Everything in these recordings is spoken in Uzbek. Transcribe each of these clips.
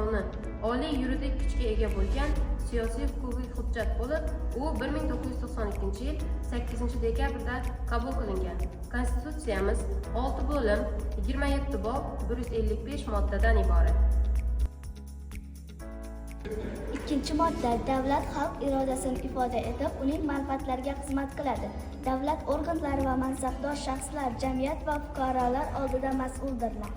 qonuni oliy yuridik kuchga ega bo'lgan siyosiy huquqiy hujjat bo'lib, u 1992-yil 8-dekabrda qabul qilingan. Konstitutsiyamiz 6 bo'lim, 27 bob, 155 moddadan iborat. Ikkinchi modda. Davlat xalq irodasini ifoda etib, uning manfaatlariga xizmat qiladi. Davlat organlari va mansabdor shaxslar jamiyat va fuqarolar oldida mas'uldirlar.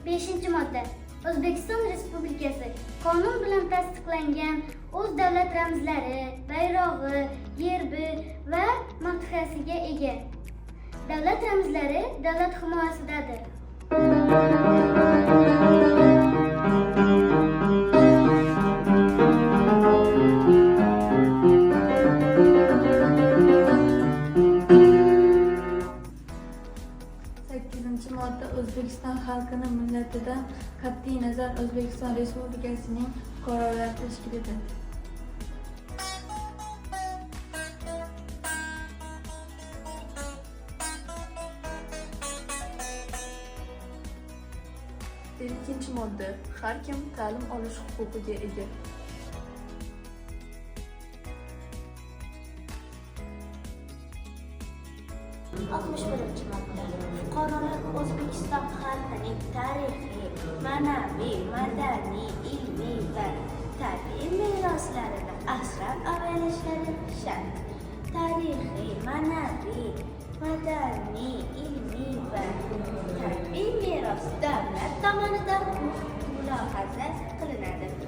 Beshinchi modda. O'zbekiston Respublikasi qonun bilan tasdiqlangan o'z davlat ramzlari, bayrog'i, gerbi va madhiyasiga ega. Davlat ramzlari davlat himoyasidadir. Sakkizinchi modda. O'zbekiston xalqini millatidan qat'iy nazar O'zbekiston Respublikasining fuqarolari tashkil etadi. 52 modda. Har kim ta'lim olish huquqiga ega. 61-modda. Fuqarolar O'zbekiston xalqining tarixiy, ma'naviy, madaniy, ilmiy va tabiiy meroslarini asrab avaylashlari shart. Tarixiy, ma'naviy, madaniy, ilmiy va tabiiy meros davlat tomonidan mulohaza qilinadi.